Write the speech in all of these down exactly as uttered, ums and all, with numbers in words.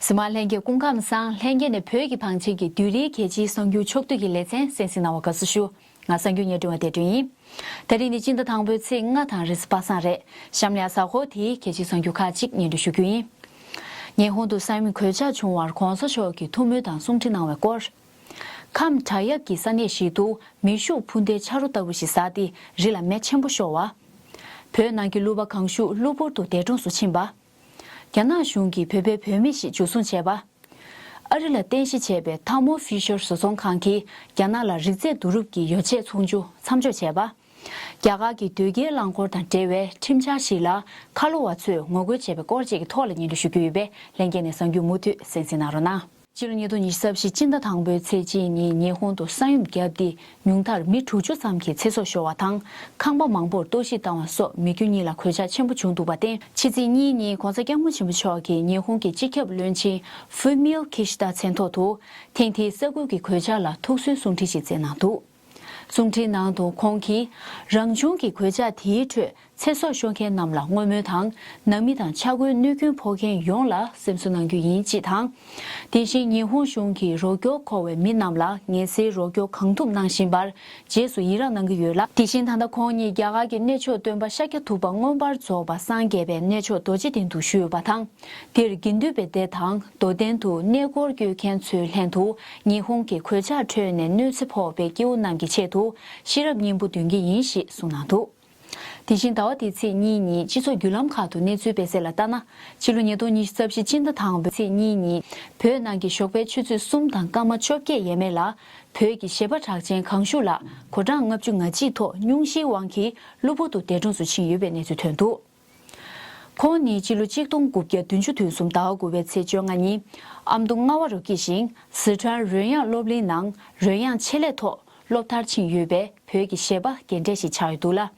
འཛིན་མ་ལྷན་རྒྱས་སྐུ་ཁམས་བཟང་། ལྷན་རྒྱས་ནས་བོད་ཀྱི་བང་ཆེན་གྱི་བདུད་རིའི་རྒྱལ་སྤྱིའི་གསར་འགྱུར་ཕྱོགས་བསྡུས་ཀྱི་ལེ་ཚན་གསན་གཟིགས་གནང་བར་དགའ་བསུ་ཞུ། ང་གསར་འགྱུར་སྙན་སྒྲོན་པ་བདེ་སྒྲོན་ཡིན། ད་རིང་ནི་སྤྱི་ཟླ་དང་པོའི་ཚེས་ལྔ་དང་རེས་གཟའ་པ་སངས་རེད། གཤམ་ལ་གཟའ་འཁོར་དེའི་རྒྱལ་སྤྱིའི་གསར་འགྱུར་ཁག་ཅིག་སྙན་སྒྲོན་ཞུ་རྒྱུ་ཡིན། ཉི་ཧོང་དུ་ས་ཡོམ་གོད་ཆག་བྱུང་བར་གོང་ས་མཆོག་གིས་ཐུགས་སྨོན་དང་གསུང་འཕྲིན་གནང་བའི་སྐོར། ཁམས་བྲག་གཡབ་ཀྱི་ས་གནས་ཤིག་ཏུ་མེ་ཤུགས་འཕུར་མདེལ་ཆ་རོ་ལྟ་བུ་ཞིག་ཟགས་ཏེ་རི་ལ་མེ་ཆེན་པོ་ཤོར་བ། བོད་ནང་གི་གླུ་པ་གང་ཤུགས་གློ་བུར་དུ་འདས་གྲོངས་སུ་ཕྱིན་པ། རྒྱ་ནག་གཞུང་གིས་བོད་པའི་བུད་མེད་ཞིག་འཇུ་བཟུང་བྱས་པ། ཨ་རི་ལ་རྟེན་གཞི་བྱས་པའི་ཐར་མོ་ཕི་ཤར་བཟོ་ཚོང་ཁང་གིས་རྒྱ་ནག་ལ་རིག་རྩལ་བསྡུ་རུབ་ཀྱི་ཡོ་བྱད་ཚོང་ཆུང་མཚམས་འཇོག་བྱས་པ། རྒྱ་གར་གྱི་དོས་སྐྱེལ་རླངས་འཁོར་དང་འབྲེལ་བའི་ཁྲིམས་འཆར་ཞིག་ལ་ཁ་ལོ་བ་ཚོས་ངོ་རྒོལ་བྱས་པའི་སྐོར་བཅས་ཀྱི་ཐོག་ལ་སྙན་སྒྲོན་ཞུ་རྒྱུ་ཡོད་པས། ལྷན་རྒྱས་ནས་གསར་འགྱུར་མུ་མཐུད་གསན་གཟིགས་གནང་རོགས་གནང་། ཕྱི་ལོ་ཉིས་སྟོང་ཉི་ཤུ་རྩ་བཞི་སྤྱི་ཟླ་དང་པོའི་ཚེས་གཅིག་ཉིན་ཉི་ཧོང་དུ་ས་ཡོམ་བརྒྱབ་སྟེ། ཉུང་མཐར་མི་དྲུག་ཅུ་ཙམ་གྱི་ཚེ་སྲོག་ཤོར་བ་དང་། ཁང་པ་མང་པོར་གཏོར་བཤིག་བཏང་བ་སོགས་མི་རྒྱུ་གཉིས་ལ་གོད་ཆག་ཆེན་པོ་བྱུང་འདུག་པར་བརྟེན། ཕྱི་ཚེས་གཉིས་ཉིན་༧གོང་ས་༧སྐྱབས་མགོན་ཆེན་པོ་མཆོག་གིས་ཉི་ཧོང་གི་སྤྱི་ཁྱབ་བློན་ཆེན་ཧྥུ་མིའོ་ཁི་ཤི་ད་མཚན་ཐོག་ཏུ། ཐེངས་འདིའི་ས་ཁུལ་གྱི་གོད་ཆག་ལ་ཐུགས་གསོའི་གསུང་འཕྲིན་ཞིག་བསྩལ་གནང་འདུག། གསུང་འཕྲིན་ནང་དུ་ཁོང་གིས། རང་བྱུང་གི་གོད་ཆག་དེའི་ཁྲོད་ཚེ་སྲོག་ཤོར་མཁན་རྣམས་ལ་བསྔོ་སྨོན་དང་། ནང་མི་དང་ཆ་བགོས་གནོད་སྐྱོན་ཕོག་མཁན་ཡོངས་ལ་སེམས་གསོ་གནང་རྒྱུ་ཡིན་ཅེས་དང་། དེ་བཞིན་ཉི་ཧོང་གཞུང་གིས་རོགས་སྐྱོར་མཁོ་བའི་མི་རྣམས་ལ་ངལ་སེལ་རོགས་སྐྱོར་གང་ཐུབ་གནང་བཞིན་པར་རྗེས་སུ་ཡི་རངས་གནང་གི་ཡོད་ལ། དེ་བཞིན་ད་ལྟ་ཁོང་ཉིད་རྒྱ་གར་གྱི་གནས་མཆོག་སྟོན་པ་ཤཱཀྱ་ཐུབ་པ་མངོན་པར་རྫོགས་པ་སངས་རྒྱས་པའི་གནས་མཆོག་རྡོ་རྗེ་གདན་དུ་བཞུགས་ཡོད་པ་དང་། འདིར་དགེ་འདུན་པའི་སྡེ་དང་། མདོ་གདན་དུ་གནས་སྐོར་སྐྱོད་མཁན་ཚོའི་ལྷན་དུ། ཉི་ཧོང་གི་གོད་ཆག་ཁྲོད་ནས་གནོད་འཚེ་ཕོག་པའི་སྐྱེ་བོ་རྣམས་ཀྱི་ཆེད་དུ་ཤེས་རབ་སྙིང་པོ་འདོན་གྱི་ཡིན་ཞེས་གསུངས་གནང་འདུག། དེ་བཞིན་ཟླ་བ་འདིའི་ཚེས་གཉིས་ཉིན་སྤྱི་ཚོགས་བརྒྱུད་ལམ་ཁག་ཏུ་གནས་ཚུལ་སྤེལ་གསལ་ལ་ལྟར་ན། ཕྱི་ལོ་ཉིས་སྟོང་ཉི་ཤུ་རྩ་བཞི་སྤྱི་ཟླ་དང་པོའི་ཚེས་གཉིས་ཉིན་བོད་ནང་གི་ཞོགས་པའི་ཆུ་ཚོད་གསུམ་དང་སྐར་མ་བཅོ་བརྒྱད་ཡས་མས་ལ། བོད་ཀྱི་གཞས་པ་གྲགས་ཅན་གང་ཤུགས་ལགས་གོ་གྲངས་ལྔ་བཅུ་ང་གཅིག་ཐོག་སྙུང་གཞིའི་དབང་གིས་གློ་བུར་དུ་འདས་གྲོངས་སུ་ཕྱིན་ཡོད་པའི་གནས་ཚུལ་ཐོན་འདུག། ཁོང་ནི་སྤྱི་ལོ་གཅིག་སྟོང་དགུ་བརྒྱ་བདུན་ཅུ་དོན་གསུམ་ཟླ་བ་དགུ་པའི་ཚེས་བཅོ་ལྔ་ཉིན་ཨ་མདོ་རྔ་བ་རུ་སྐྱེས་ཤིང་། སི་ཁྲོན་རོལ་དབྱངས་སློབ་གླིང་ནང་རོལ་དབྱངས་ཆེད་ལས་ཐོག་སློབ་མཐར་ཕྱིན་ཡོད་པའི་བོད་ཀྱི་གཞས་པ་རྒན་གྲས་ཤིག་ཆགས་ཡོད་འདུག་ལ།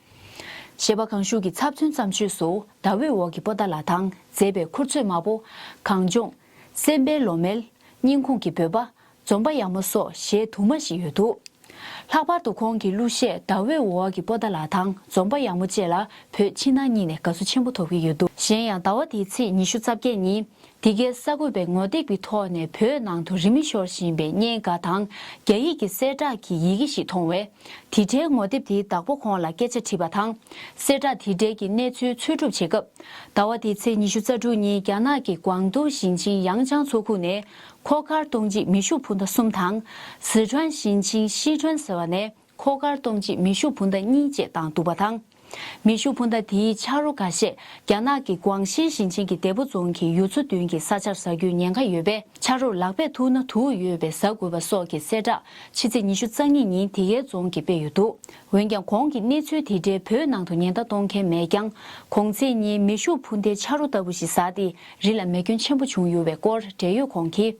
གཞས་པ་གང་ཤུགས་ཀྱི་ཚབ་མཚོན་བརྩམས་ཆོས་སུ་ཟླ་འོད་འོག་གི་པོ་ཏཱ་ལ་དང་མཛེས་པའི་ཁུར་ཚོད་དམར་པོ། གངས་ལྗོངས། སེམས་པའི་ལོ་མལ། སྙིང་ཁོང་གི་བོད་པ། འཛོམས་པ་ཡག་མོ་སོགས་གཞས་དུ་མ་ཞིག་ཡོད་འདུག། ལྷག་པར་དུ་ཁོང་གི་གླུ་གཞས་ཟླ་འོད་འོག་གི་པོ་ཏཱ་ལ་དང་འཛོམས་པ་ཡག་མོ་བཅས་ལ་བོད་ཕྱི་ནང་གཉིས་ནས་དགའ་བསུ་ཆེན་པོ་ཐོབ་ཀྱི་ཡོད་འདུག། གཞན་ཡང་ཟླ་བ་འདིའི་ཚེས་ཉི་ཤུ་རྩ་བརྒྱད་ཉིན་འདི་གའི་གསར་འགོད་པའི་ངོ་དེབ་ཀྱི་ཐོག་ནས་བོད་ནང་དུ་རི་མེ་ཤོར་བཞིན་པའི་བརྙན་འགའ་དང་རྒྱ་ཡིག་གི་གསལ་བསྒྲགས་ཀྱི་ཡི་གེ་ཞིག་མཐོང་བས། དེ་འབྲེལ་ངོ་དེབ་དེའི་བདག་པོ་ཁོང་ལ་སྐད་ཆ་དྲིས་པ་དང་། གསལ་བསྒྲགས་དེ་འབྲེལ་གྱི་གནས་ཚུལ་འཚོལ་སྒྲུབ་བྱེད་སྐབས། ཟླ་བ་འདིའི་ཚེས་ཉི་ཤུ་རྩ་དྲུག་ཉིན་རྒྱ་ནག་གི་ཀུང་ཏུང་ཞིང་ཆེན་ཡང་ཅང་མཚོ་ཁུག་ནས་འཁོར་སྐར་སྟོང་གཅིག་མེ་ཤུགས་འཕུར་མདའ་གསུམ་དང་། སི་ཁྲོན་ཞིང་ཆེན་ཤི་ཁྲོན་ཟེར་བ་ནས་འཁོར་སྐར་སྟོང་གཅིག་མེ་ཤུགས་འཕུར་མདའ་གཉིས་བཅས་བཏང་འདུག་པ་དང་། མེ་ཤུགས་འཕུར་མདའ་དེའི་ཆ་རོ་འགའ་ཤས་རྒྱ་ནག་གི་ཀུང་ཤིན་ཞིང་ཆེན་གྱི་འདས་པོ་རྫོང་གི་ཡུལ་ཚོ་བདུན་གྱི་ས་ཆར་ཟག་རྒྱུའི་ཉེན་ཁ་ཡོད་པས། ཆ་རོགས་ལག་པས་ཐུག་ན་དུག་ཡོད་པས་ཟ་དགོས་པ་སོགས་ཀྱི་གསལ་བསྒྲགས་ཕྱི་ཚེས་ཉི་ཤུ་རྩ་གཉིས་ཉིན་དེ་གའི་རྫོང་གིས་སྤེལ་ཡོད་འདུག། འོན་ཀྱང་གོང་གི་གནས་ཚུལ་དེ་འབྲེལ་བོད་ནང་དུ་ཉེན་བརྡ་གཏོང་མཁན་མེད་ཀྱང་། གོང་ཚེས་ཉིན་མེ་ཤུགས་འཕུར་མདའི་ཆ་རོགས་ལྟ་བུ་ཞིག་ཟགས་ཏེ་རི་ལ་མེ་སྐྱོན་ཆེན་པོ་བྱུང་ཡོད་པའི་སྐོར་འབྲེལ་ཡོད་ཁོང་གིས།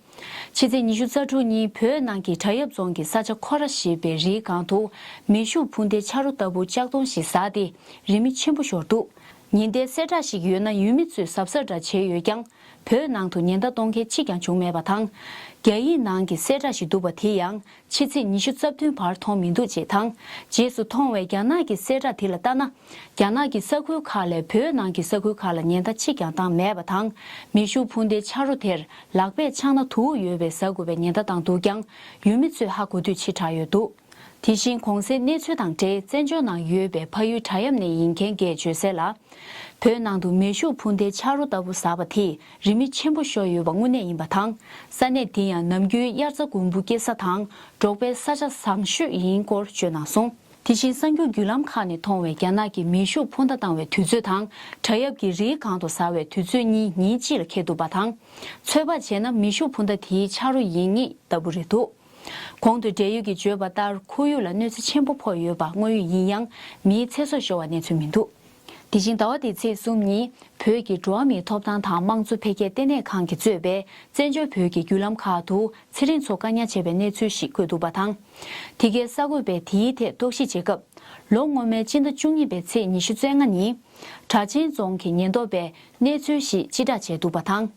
ཕྱི་ཚེས་ཉི་ཤུ་རྩ་དྲུག་ཉིན་བོད་ནང་གི་བྲག་གཡབ་རྫོང་གི་ས་ཆ་ཁོ་ར་ཞེས་པའི་རིའི་སྒང་དུ་མེ་ཤུགས་འཕུར་མདའི་ཆ་རོགས་ལྟ་བུ་ལྕགས་སྡོང་ཞིག་ཟགས་ཏེ་རི་མེ་ཆེན་པོ་ཤོར་འདུག། ཉེན་བརྡའི་གསལ་བསྒྲགས་ཤིག་ཡོད་ན་ཡུལ་མི་ཚོས་གཟབ་གཟབ་འདྲ་བྱས་ཡོད་ཀྱང་། བོད་ནང་དུ་ཉེན་བརྡ་གཏོང་མཁན་གཅིག་ཀྱང་བྱུང་མེད་པ་དང་། རྒྱ་ཡིག་ནང་གི་གསལ་བསྒྲགས་ཤིག་འདུག་པ་དེ་ཡང་ཕྱི་ཚེས་ཉི་ཤུ་རྩ་བདུན་བར་མཐོང་མི་འདུག་ཅེས་དང་། རྗེས་སུ་མཐོང་བའི་རྒྱ་ནག་གི་གསལ་བསྒྲགས་དེ་ལ་ལྟ་ན། རྒྱ་ནག་གི་ས་ཁུལ་ཁག་ལས་བོད་ནང་གི་ས་ཁུལ་ཁག་ལ་ཉེན་བརྡ་གཅིག་ཀྱང་བཏང་མེད་པ་དང་། མེ་ཤུགས་འཕུར་མདའི་ཆ་རོགས་དེར་ལག་པས་འཆང་ན་དུག་ཡོད་པས་ཟ་དགོས་པའི་ཉེན་བརྡ་བཏང་འདུག་ཀྱང་། ཡུལ་མི་ཚོས་ཧ་གོ་དུས་ཕྱི་དྲགས་ཡོད་འདུག། དེ་བཞིན་གོང་གསལ་གནས་ཚུལ་དང་འབྲེལ་བཙན་བྱོལ་ནང་ཡོད་པའི་ཕ་ཡུལ་བྲག་གཡབ་ནས་ཡིན་མཁན་འགས་བརྗོད་གསལ་ལ། བོད་ནང་དུ་མེ་ཤུགས་འཕུར་མདའི་ཆ་རོགས་ལྟ་བུ་ཟགས་པ་དེས་རི་མེ་ཆེན་པོ་ཤོར་ཡོད་པ་དངོས་གནས་ཡིན་པ་དང་། ས་གནས་དེ་ཡང་ནམ་རྒྱུན་དབྱར་རྩྭ་དགུན་འབུ་སྐྱེ་ས་དང་འབྲོག་པའི་ས་ཆ་བཟང་ཤོས་ཡིན་སྐོར་བརྗོད་གནང་སོང་། དེ་བཞིན་གསར་འགྱུར་བརྒྱུད་ལམ་ཁག་ནས་མཐོང་བའི་རྒྱ་ནག་གིས་མེ་ཤུགས་འཕུར་མདའ་བཏང་བའི་དུས་ཚོད་དང་། བྲག་གཡབ་ཀྱི་རིའི་སྒང་དུ་ཟགས་པའི་དུས་ཚོད་གཉིས་ཉིན་གཅིག་ལ་འཁེལ་འདུག་པ་དང་། ཚོད་དཔག་བྱས་ན་མེ་ཤུགས་འཕུར་མདའ་དེའི་ཆ་རོགས་ཡིན་ངེས་ལྟ་བུ་རེད་འདུག། གོང་དུ་འབྲེལ་ཡོད་ཀྱིས་བརྗོད་པ་ལྟར་ཁོར་ཡུག་ལ་གནོད་འཚེ་ཆེན་པོ་ཕོག་ཡོད་པ་དངོས་ཡོད་ཡིན་ཡང་། མིའི་ཚེ་སྲོག་ཤོར་བ་གནས་ཚུལ་མི་འདུག། དེ་བཞིན་ཟླ་བ་འདིའི་ཚེས་གསུམ་ཉིན་བོད་ཀྱི་འགྲོ་བ་མིའི་ཐོབ་ཐང་དང་དམངས་གཙོ་འཕེལ་རྒྱས་ལྟེ་གནས་ཁང་གིས་གཙོས་པའི་བཙན་བྱོལ་བོད་ཀྱི་བརྒྱུད་ལམ་ཁག་ཏུ་ཚེ་རིང་མཚོ་བཀག་ཉར་བྱས་པའི་གནས་ཚུལ་ཞིག་བཀོད་འདུག་པ་དང་། དེ་གའི་གསར་འགོད་པས་དེའི་ཐད་རྟོག་ཞིབ་བྱེད་སྐབས། ལོ་སྔོན་མའི་སྤྱི་ཟླ་བཅུ་གཉིས་པའི་ཚེས་ཉི་ཤུ་རྩ་ལྔ་ཉིན། གྲགས་ཅན་རྫོང་གི་ཉེན་རྟོག་པས་གནས་ཚུལ་ཞིག་སྤྱི་བསྒྲགས་བྱས་འདུག་པ་དང་།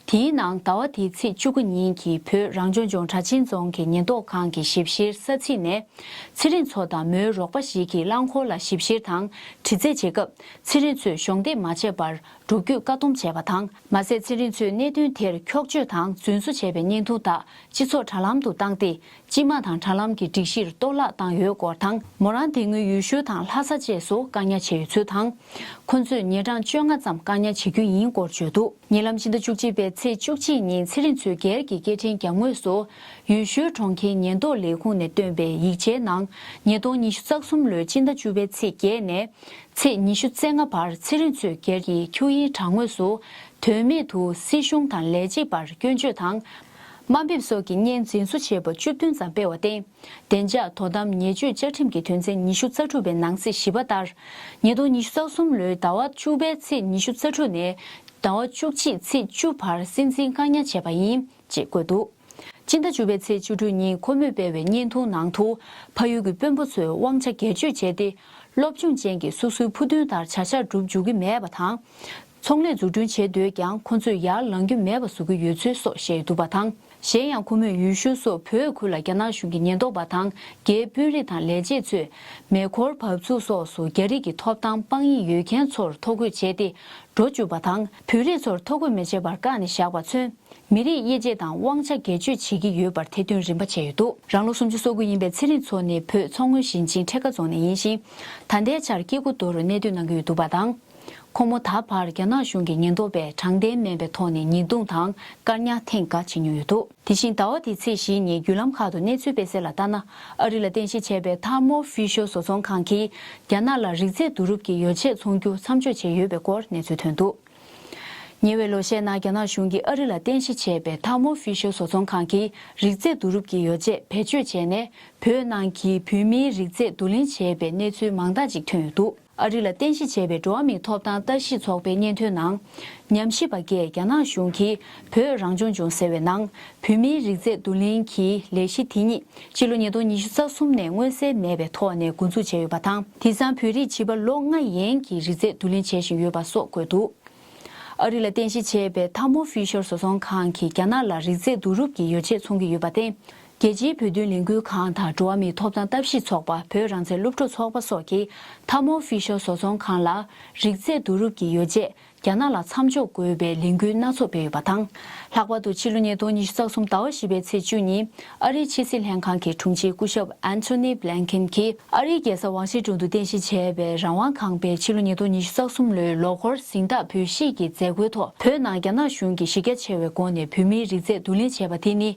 དེའི་ནང་ཟླ་བ་འདིའི་ཚེས་བཅུ་དགུ་ཉིན་གྱི་བོད་རང་སྐྱོང་ལྗོངས་གྲྭ་ཆེན་རྫོང་གི་ཉེན་རྟོག་ཁང་གི་ཞིབ་བཤེར་ས་ཚིགས་ནས་ཚེ་རིང་མཚོ་དང་མོའི་རོགས་པ་ཞིག་གིས་རླངས་འཁོར་ལ་ཞིབ་བཤེར་དང་དྲི་རྩད་བྱེད་སྐབས་ཚེ་རིང་མཚོས་གཞོགས་འདེགས་མ་བྱས་པར་འགྲོ་སྐྱོད་བཀག་སྡོམ་བྱས་པ་དང་། མ་ཟད་ཚེ་རིང་མཚོས་གནད་དོན་དེར་འཁྱོག་བརྗོད་དང་རྫུན་བཟོ་བྱས་པའི་བརྙན་ཐུང་དག་སྤྱི་ཚོགས་དྲ་ལམ་དུ་བཏང་སྟེ། སྤྱི་དམངས་དང་དྲ་ལམ་གྱི་སྒྲིག་གཞིར་གཏོར་བརླག་བཏང་ཡོད་སྐོར་དང་། མོ་རང་དེ་སྔོན་ཡུལ་ཤུལ་དང་ལྷ་ས་བཅས་སུ་བཀག་ཉར་བྱས་ཡོད་ཚུལ་དང་། ཁོ་ཚོས་ཉིན་གྲངས་བཅོ་ལྔ་ཙམ་བཀག་ཉར་བྱེད་རྒྱུ་ཡིན་སྐོར་བརྗོད་འདུག་ཉེ་ལམ་ཕྱི་ཟླ་བཅུ་གཅིག་པའི་ཚེས་བཅུ་གཅིག་ཉིན་ཚེ་རིང་མཚོས་སྒེར་གྱི་སྐད་འཕྲིན་རྒྱབ་ངོས་སུ་ཡུལ་ཤུལ་གྲོང་ཁྱེར་ཉེན་རྟོག་ལས་ཁུངས་ནས་བཏོན་པའི་ཡིག་ཆའི་ནང་ཉིས་སྟོང་ཉི་ཤུ་རྩ་གསུམ་ལོའི་སྤྱི་ཟླ་བཅུ་པའི་ཚེས་བརྒྱད་ནས་ཚེས་ཉི་ཤུ་རྩ་ལྔ་བར་ཚེ་རིང་མཚོས་སྒེར་གྱི་ཁྱུ་དབྱིངས་དྲ་ངོས་སུ་དོན་མེད་དུ་སྲིད་གཞུང་དང་ལས་བྱེད་པར་སྐྱོན་བརྗོད་དང་། དམའ་འབེབས་སོགས་ཀྱི་བརྙན་རྫུན་བཟོ་བྱས་པ་བཅུ་བདུན་ཙམ་སྤེལ་བར་བརྟེན། བདེ་འཇགས་དོ་དམ་ཉེས་སྤྱོད་བཅའ་ཁྲིམས་ཀྱི་དོན་ཚན་ཉི་ཤུ་རྩ་དྲུག་པའི་ནང་གསེས་བཞི་པ་ལྟར། ཉིས་སྟོང་ཉི་ཤུ་རྩ་གསུམ་ལོའི་ཟླ་བ་བཅུ་པའི་ཚེས་ཉི་ཤུ་རྩ་དྲུག་ནས་ཟླ་བ་བཅུ་གཅིག་ཚེས་བཅུ་བར་སྲིད་འཛིན་བཀག་ཉར་བྱས་པ་ཡིན། ཅེས་བཀོད་འདུག་སྤྱི་ཟླ་བཅུ་པའི་ཚེས་བཅུ་དྲུག་ཉིན་ཁོ་མོས་སྤེལ་བའི་བརྙན་ཐུང་ནང་དུ། ཕ་ཡུལ་གྱི་དཔོན་པོ་ཚོས་དབང་ཆ་སྒེར་གཅོད་བྱས་ཏེ། སློབ་སྦྱོང་ཅན་གྱི་སོ་སོའི་ཕུགས་འདུན་ལྟར་བྱ་གཞག་སྒྲུབ་འཇུག་གི་མེད་པ་དང་། ཚོང་ལས་འཛུགས་སྐྲུན་བྱེད་འདོད་ཀྱང་ཁོ་ཚོས་ཡར་ལངས་རྒྱུ་མེད་པ་བཟོ་གི་ཡོད་ཚུལ་སོགས་བཤད་ཡོད་འདུག་པ་དང་། གཞན་ཡང་ཁོ་མོས་ཡུལ་ཤུལ་སོགས་བོད་ཁུལ་ལ་རྒྱ་ནག་གཞུང་གི་ཉེན་རྟོག་པ་དང་རྒྱའི་དཔོན་རིགས་དང་ལས་བྱེད་ཚོས་མེ་འཁོར་བབས་ཚུགས་སོགས་སུ་རྒྱ་རིགས་ཀྱི་ཐོབ་ཐང་དཔང་ཡིག་ཡོད་མཁན་ཚོར་ཐོ་འགོད་བྱས་ཏེ་འགྲོ་བཅུག་པ་དང་། བོད་རིགས་ཚོར་ཐོ་འགོད་མི་བྱེད་པར་བཀག་ནས་བཞག་པ་མཚོན། མི་རིགས་དབྱེ་འབྱེད་དང་དབང་ཆ་སྒེར་གཅོད་བྱེད་ཀྱི་ཡོད་པར་ཐེར་འདོན་རིམ་པ་བྱས་ཡོད་འདུག་རང་ལོ་སུམ་ཅུ་སོ་དགུ་ཡིན་པའི་ཚེ་རིང་མཚོ་ནི་བོད་མཚོ་སྔོན་ཞིང་ཆེན་ཁྲེ་ཀ་རྫོང་ནས་ཡིན་ཞིང་། ད་ལྟའི་ཆར་སྐྱེ་རྒུ་མདོ་རུ་གནས་སྡོད་གནང་གི་ཡོད་འདུག་པ་དང་། ཁོ་མོ་ད་བར་རྒྱ་ནག་གཞུང་གི་ཉེན་རྟོག་པས་དྲང་བདེན་མིན་པའི་ཐོག་ནས་ཉེས་རྡུང་དང་བཀག་ཉར་ཐེངས་འགའ་བྱེད་མྱོང་ཡོད་འདུག་དེ་བཞིན་ཟླ་བ་འདིའི་ཚེས་བཞི་ཉིན་བརྒྱུད་ལམ་ཁག་ཏུ་གནས་ཚུལ་སྤེལ་གསལ་ལ་ལྟར་ན། ཨ་རི་ལ་རྟེན་གཞི་བྱས་པའི་Thermo Fisher་བཟོ་ཚོང་ཁང་གིས་རྒྱ་ནག་ལ་རིགས་རྫས་བསྡུ་རུབ་ཀྱི་ཡོ་བྱད་འཚོང་རྒྱུ་མཚམས་འཇོག་བྱས་ཡོད་པའི་སྐོར་གནས་ཚུལ་ཐོན་འདུག་ཉེ་བའི་ལོ་ཤས་ནང་རྒྱ་ནག་གཞུང་གིས་ཨ་རི་ལ་རྟེན་གཞི་བྱས་པའི་Thermo Fisher་བཟོ་ཚོང་ཁང་གིས་རིགས་རྫས་བསྡུ་རུབ་ཀྱི་ཡོ་བྱད་བེད་སྤྱོད་བྱས་ནས་བོད་ནང་གི་བོད་མིའི་རིགས་རྫས་བསྡུ་ལེན་བྱས་པའི་གནས་ཚུལ་མང་དག་ཅིག་ཐོན་ཡོད་འདུག་ཨ་རི་ལ་རྟེན་གཞི་བྱས་པའི་འགྲོ་བ་མིའི་ཐོབ་ཐང་ལྟ་ཞིབ་ཚོགས་པའི་སྙན་ཐོའི་ནང་། ཉམས་ཞིབ་པ་འགས་རྒྱ་ནག་གཞུང་གིས་བོད་རང་སྐྱོང་ལྗོངས་ཟེར་བའི་ནང་བོད་མིའི་རིགས་རྫས་བསྡུ་ལེན་གྱི་ལས་གཞི་དེ་ཉིད་ཕྱི་ལོ་ཉིས་སྟོང་ཉི་ཤུ་རྩ་གསུམ་ནས་མངོན་གསལ་མེད་པའི་ཐོག་ནས་འགོ་འཛུགས་བྱས་ཡོད་པ་དང་། དེང་སང་བོད་རིགས་བྱིས་པ་ལོ་ལྔ་ཡན་གྱིས་རིགས་རྫས་བསྡུ་ལེན་བྱེད་བཞིན་ཡོད་པ་སོགས་བཀོད་འདུག་ཨ་རི་ལ་རྟེན་གཞི་བྱས་པའི་Thermo Fisher་བཟོ་ཚོང་ཁང་གིས་རྒྱ་ནག་ལ་རིགས་རྫས་བསྡུ་རུབ་ཀྱི་ཡོ་བྱད་འཚོང་གི་ཡོད་པར་བརྟེན། རྒྱལ་སྤྱིའི་བོད་དོན་ལས་འགུལ་ཁང་དང་འགྲོ་བ་མིའི་ཐོབ་ཐང་ལྟ་ཞིབ་ཚོགས་པ། བོད་རང་བཙན་སློབ་ཕྲུག་ཚོགས་པ་སོགས་ཀྱིས་Thermo Fisher་བཟོ་ཚོང་ཁང་ལ་རིགས་རྫས་བསྡུ་རུབ་ཀྱི་ཡོ་བྱད་རྒྱ་ནག་ལ་མཚམས་འཇོག་དགོས་པའི་ལས་འགུལ་སྣ་ཚོགས་སྤེལ་ཡོད་པ་དང་། ལྷག་པར་དུ་ཕྱི་ལོ་ཉིས་སྟོང་ཉི་ཤུ་རྩ་གསུམ་ཟླ་བ་བཞི་པའི་ཚེས་བཅུ་ཉིན་ཨ་རིའི་ཕྱི་སྲིད་ལྷན་ཁང་གི་དྲུང་ཆེ་སྐུ་ཞབས་Antony Blinken་གྱིས་ཨ་རིའི་རྒྱལ་ས་ཝ་ཤིང་ཏོན་དུ་རྟེན་གཞི་བྱས་པའི་རང་དབང་ཁང་པས་ཕྱི་ལོ་ཉིས་སྟོང་ཉི་ཤུ་རྩ་གསུམ་ལོའི་ལོ་འཁོར་གཟེངས་རྟགས་བོད་གཞིས་ཀྱི་མཛད་སྒོའི་ཐོག་བོད་ནང་རྒྱ་ནག་གཞུང་གིས་གཞི་རྒྱ་ཆེ་བའི་སྒོ་ནས་བོད་མིའི་རིགས་རྫས་བསྡུ་ལེན་བྱས་པ་དེ་ནི།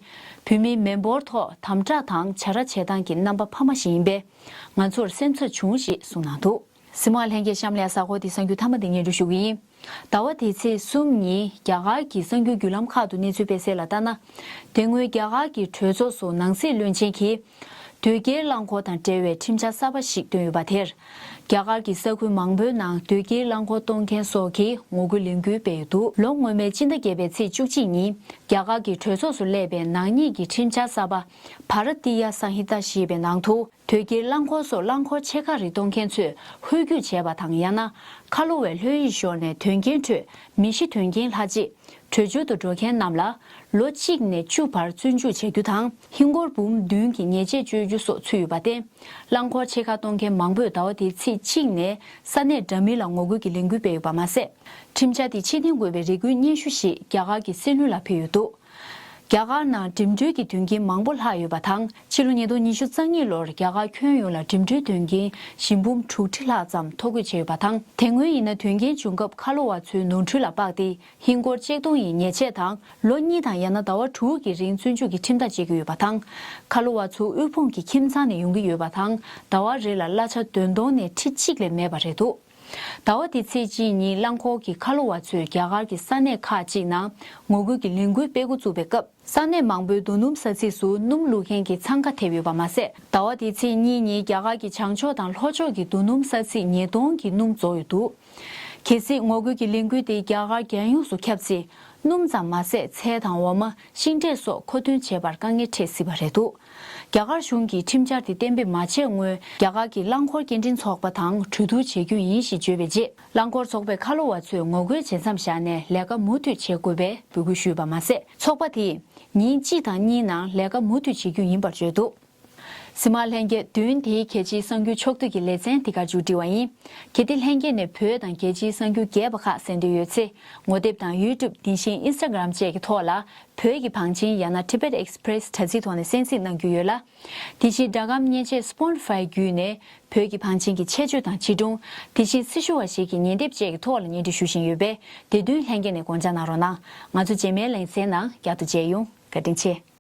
བོད་མིའི་མི་འབོར་ཐོག་དམ་དྲག་དང་བྱ་ར་བྱེད་སྟངས་ཀྱི་རྣམ་པ་འཕར་མ་ཞིག་ཡིན་པས། ང་ཚོར་སེམས་འཚབ་བྱུང་ཞེས་གསུངས་གནང་འདུག་གཟིགས་མོ་བ་ལྷན་རྒྱས་གཤམ་ལ་གཟའ་འཁོར་འདིའི་གསར་འགྱུར་མཐའ་མ་དེ་སྙན་སྒྲོན་ཞུ་གི་ཡིན། ཟླ་བ་འདིའི་ཚེས་གསུམ་ཉིན་རྒྱ་གར་གྱི་གསར་འགྱུར་བརྒྱུད་ལམ་ཁག་ཏུ་གནས་ཚུལ་སྤེལ་གསལ་ལ་ལྟར་ན། དེ་སྔོན་རྒྱ་གར་གྱི་གྲོས་ཚོགས་སུ་ནང་སྲིད་བློན་ཆེན་གྱིས། དོས་སྐྱེལ་རླངས་འཁོར་དང་འབྲེལ་བའི་ཁྲིམས་འཆར་གསར་པ་ཞིག་བཏོན་ཡོད་པ་དེར། རྒྱ་གར་གྱི་ས་ཁུལ་མང་པོའི་ནང་དོས་སྐྱེལ་རླངས་འཁོར་གཏོང་མཁན་སོགས་ཀྱིས་ངོ་རྒོལ་ལས་འགུལ་སྤེལ་ཡོད་འདུག་ལོ་སྔོན་མའི་སྤྱི་ཟླ་བརྒྱད་པའི་ཚེས་བཅུ་གཅིག་ཉིན་རྒྱ་གར་གྱི་གྲོས་ཚོགས་སུ་སླེབས་པའི་ནག་ཉེས་ཀྱི་ཁྲིམས་འཆར་གསར་པ། Bharatiya Sanhita་ཞེས་པའི་ནང་དུ། དོས་སྐྱེལ་རླངས་འཁོར་སོགས་རླངས་འཁོར་ཆེ་ཁག་རིགས་གཏོང་མཁན་ཚོས་ཧོལ་རྒྱུག་བྱས་པ་དང་། ཡང་ན་ཁ་ལོ་བའི་ལྷོད་ཡིག་ཤོར་ནས་དོན་རྐྱེན་ཁྲོད་མི་ཤི་དོན་རྐྱེན་ལྷག་རྗེས། བྲོས་བྱོལ་དུ་འགྲོ་མཁན་རྣམས་ལ་ལོ་གཅིག་ནས་བཅུ་བར་བཙོན་འཇུག་བྱ་རྒྱུ་དང་། ཧིན་སྒོར་འབུམ་བདུན་གྱི་ཉེས་ཆད་གཅོད་རྒྱུ་སོགས་ཚུད་ཡོད་པར་བརྟེན། རླངས་འཁོར་ཆེ་ཁག་གཏོང་མཁན་མང་པོས་ཟླ་བ་འདིའི་ཚེས་གཅིག་ནས་ས་གནས་འདྲ་མིན་ལ་ངོ་རྒོལ་གྱི་ལས་འགུལ་སྤེལ་ཡོད་པ་མ་ཟད། ཁྲིམས་འཆར་དེ་ཕྱིར་འཐེན་དགོས་པའི་རེ་སྐུལ་སྙན་ཞུ་ཞིག་རྒྱ་གར་གྱི་སྲིད་བློན་ལ་ཕུལ་ཡོད་འདུག་རྒྱ་གར་ནང་འགྲིམ་འགྲུལ་གྱི་དོན་རྐྱེན་མང་པོ་ལྷག་ཡོད་པ་དང་། ཕྱི་ལོ་ཉིས་སྟོང་ཉི་ཤུ་རྩ་གཉིས་ལོར་རྒྱ་གར་ཁྱོན་ཡོངས་ལ་འགྲིམ་འགྲུལ་དོན་རྐྱེན་ཞི་འབུམ་དྲུག་ཁྲི་ལྷག་ཙམ་ཐོ་འགོད་བྱས་ཡོད་པ་དང་། དེ་སྔོན་ཡིན་ན་དོན་རྐྱེན་བྱུང་སྐབས་ཁ་ལོ་བ་ཚོའི་ནོར་འཁྲུལ་ལ་དཔག་སྟེ། ཧིན་སྒོར་ཆིག་སྟོང་ཡི་ཉེས་ཆད་དང་། ལོ་གཉིས་དང་ཡང་ན་ཟླ་བ་དྲུག་གི་རིང་བཙོན་འཇུག་གི་ཁྲིམས་ཐག་བཅད་ཀྱི་ཡོད་པ་དང་། ཁ་ལོ་བ་ཚོ་དབུལ་ཕོངས་ཀྱི་ཁྱིམ་ཚང་ནས་ཡོང་གི་ཡོད་པ་དང་། ཟླ་བ་རེ་ལ་གླ་ཆ་བདུན་སྟོང་ནས་ཁྲི་གཅིག་ལས་མེད་པ་རེད་འདུག་ཟླ་བ་འདིའི་ཚེས་གཅིག་ཉིན་རླངས་འཁོར་གྱི་ཁ་ལོ་བ་ཚོས་རྒྱ་གར་གྱི་ས་གནས་ཁག་ཅིག་ནང་ངོ་རྒོལ་གྱི་ལས་འགུལ་སྤེལ་འགོ་བཙུགས་པའི་སྐབས། ས་གནས་མང་པོའི་རྡོ་སྣུམ་ས་ཚིགས་སུ་སྣུམ་བླུག་མཁན་གྱི་འཚང་ཁ་ཐེབས་ཡོད་པ་མ་ཟད། ཟླ་བ་འདིའི་ཚེས་གཉིས་ཉིན་རྒྱ་གར་གྱི་བྱང་ཕྱོགས་དང་ལྷོ་ཕྱོགས་ཀྱི་རྡོ་སྣུམ་ས་ཚིགས་ཉིས་སྟོང་གི་སྣུམ་རྫོགས་ཡོད་འདུག་གལ་སྲིད་ངོ་རྒོལ་གྱི་ལས་འགུལ་དེ་རྒྱ་གར་རྒྱལ་ཡོངས་སུ་ཁྱབ་ཚེ། སྣུམ་ཙམ་མ་ཟད་ཚལ་དང་འོ་མ། ཤིང་འབྲས་སོགས་མཁོ་འདོན་བྱེད་པར་དཀའ་ངལ་འཕྲད་སྲིད་པ་རེད་འདུག་རྒྱ་གར་གཞུང་གིས་ཁྲིམས་འཆར་དེ་གཏན་འབེབས་མ་བྱས་སྔོན། རྒྱ་གར་གྱི་རླངས་འཁོར་སྐྱེལ་འདྲེན་ཚོགས་པ་དང་གྲོས་བསྡུར་བྱེད་རྒྱུ་ཡིན་ཞེས་བརྗོད་པའི་རྗེས། རླངས་འཁོར་ཚོགས་པའི་ཁ་ལོ་བ་ཚོས་ངོ་རྒོལ་བྱེད་མཚམས་བཞག་ནས་ལས་ཀ་མུ་མཐུད་བྱེད་དགོས་པའི་འབོད་སྐུལ་ཞུས་པ་མ་ཟད། ཚོགས་པ་དེས་ཉིན་གཅིག་དང་གཉིས་ནང་ལས་ཀ་མུ་མཐུད་བྱེད་རྒྱུ་ཡིན་པར་བརྗོད་འདུག་གཟིགས་མ་ལྷན་རྒྱས། བདུན་དེའི་རྒྱལ་སྤྱིའི་གསར་འགྱུར་ཕྱོགས་བསྡུས་ཀྱི་ལེ་ཚན་འདི་གར་མཇུག་སྒྲིལ་བ་ཡིན། གལ་ཏེ་ལྷན་རྒྱས་ནས་བོད་དང་རྒྱལ་སྤྱིའི་གསར་འགྱུར་རྒྱས་པ་ཁག་གསན་འདོད་ཡོད་ཚེ། ངོ་དེབ་དང་ཡུ་ཊུབ། དེ་བཞིན་ཨིན་སི་ཊ་གྷ་རམ་བཅས་ཀྱི་ཐོག་ལ་བོད་ཀྱི་བང་ཆེན་ཡང་ན་Tibet Express དྲ་ཚིགས་ཐོག་ནས་གསན་གཟིགས་གནང་རྒྱུ་ཡོད་ལ། དེ་བཞིན་སྒྲ་སྒམ་མཉེན་ཆས་Spotify བརྒྱུད་ནས་བོད་ཀྱི་བང་ཆེན་གྱི་ཆེད་བརྗོད་དང་བྱིས་སྒྲུང་། དེ་བཞིན་སྲི་ཞུ་བ་ཞིག་གི་ཉན་དེབ་བཅས་ཀྱི་ཐོག་ལ་སྙན་སྒྲོན་ཞུ་བཞིན་ཡོད་པས། དེ་དོན་ལྷན་རྒྱས་ནས་དགོངས་འཇགས་གནང་རོགས་གནང་། ང་ཚོ་རྗེས་མའི་ལེ་ཚན་ནང་བསྐྱར་དུ་མཇལ་ཡོང་། བཀའ་དྲིན་ཆེ།